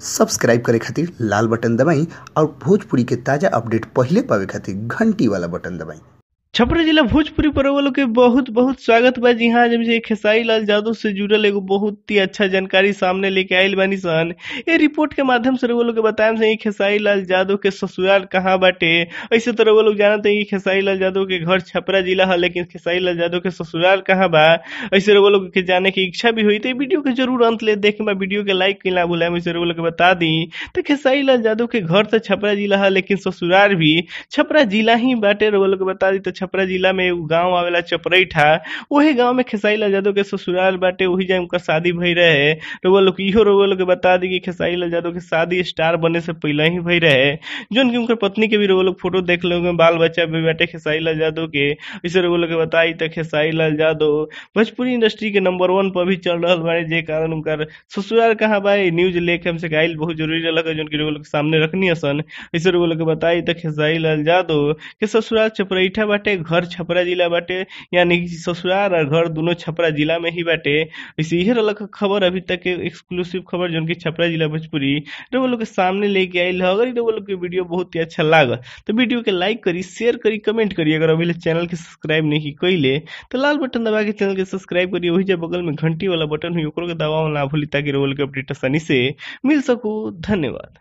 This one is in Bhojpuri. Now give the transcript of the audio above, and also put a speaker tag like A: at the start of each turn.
A: सब्सक्राइब करे खातिर लाल बटन दबाई और भोजपुरी के ताजा अपडेट पहिले पावे खातिर घंटी वाला बटन दबाई।
B: छपरा जिला भोजपुरी पर के बहुत बहुत स्वागत बा। जी हां, जब खेसारी लाल यादव से जुड़ल एगो बहुत ही अच्छा जानकारी सामने लेके आयल बानी सन। ए रिपोर्ट के माध्यम से रउआ लोग के बताएम से खेसारी लाल यादव के ससुराल कहाँ बाटे। ऐसे तो रउआ लोग जानते हैं खेसारी लाल यादव के घर छपरा जिला है, लेकिन खेसारी लाल यादव के ससुराल कहाँ बा ऐसे रउआ लोग के जाने की इच्छा भी हुई तो वीडियो के जरूर अंत ले देखे। वीडियो के लाइक ना भूलाएम। ऐसे रउआ लोग के बता दी तो खेसारी लाल यादव के घर तो छपरा जिला है, लेकिन ससुराल भी छपरा जिला ही बाटे। रउआ लोग के बता दी तो छपरा जिला में एगो गांव आवेला चपरैठा, वही गांव में खेसारी लाल यादव के ससुराल बाटे, वही जाए उनका शादी भई रहे। रउआ लोग इहो रउआ लोग के बता दी कि खेसारी लाल यादव के शादी स्टार बने से पहले ही भई रहे, जोन की उनकर पत्नी के भी रउआ लोग फोटो देख लोगे, बाल बच्चा भी बाटे खेसारी लाल यादव के। इसे रउआ लोग के बताई तो खेसारी लाल यादव भोजपुरी इंडस्ट्री के नंबर 1 पर भी चल रहा बारे, जे कारण उनकर ससुराल कहाँ बा न्यूज लेके हमसे आइल बहुत जरूरी रहल जोन की रउआ लोग सामने रखनी हसन। इसे रउआ लोग के बताई तो खेसारी लाल यादव के ससुराल चपरैठा बाटे, घर छपरा जिला बाटे, यानी कि ससुराल और घर दोनों छपरा जिला में ही बाटे। ऐसे इहे रहल खबर अभी तक के एक्सक्लूसिव खबर जोन की छपरा जिला भोजपुरी रउआ लोग के सामने लेके आइल है। अगर रउआ लोग के वीडियो बहुत ही अच्छा लागल तो वीडियो के लाइक करी, शेयर करी, कमेंट करी। अगर अभी चैनल के सब्सक्राइब नहीं कइले तो लाल बटन दबा के चैनल के सब्सक्राइब करी, वही जब बगल में घंटी वाला बटन हुई ओकरो के दबाव ना भूली ताकि रउआ लोग के अपडेट आसानी से मिल सकू। धन्यवाद।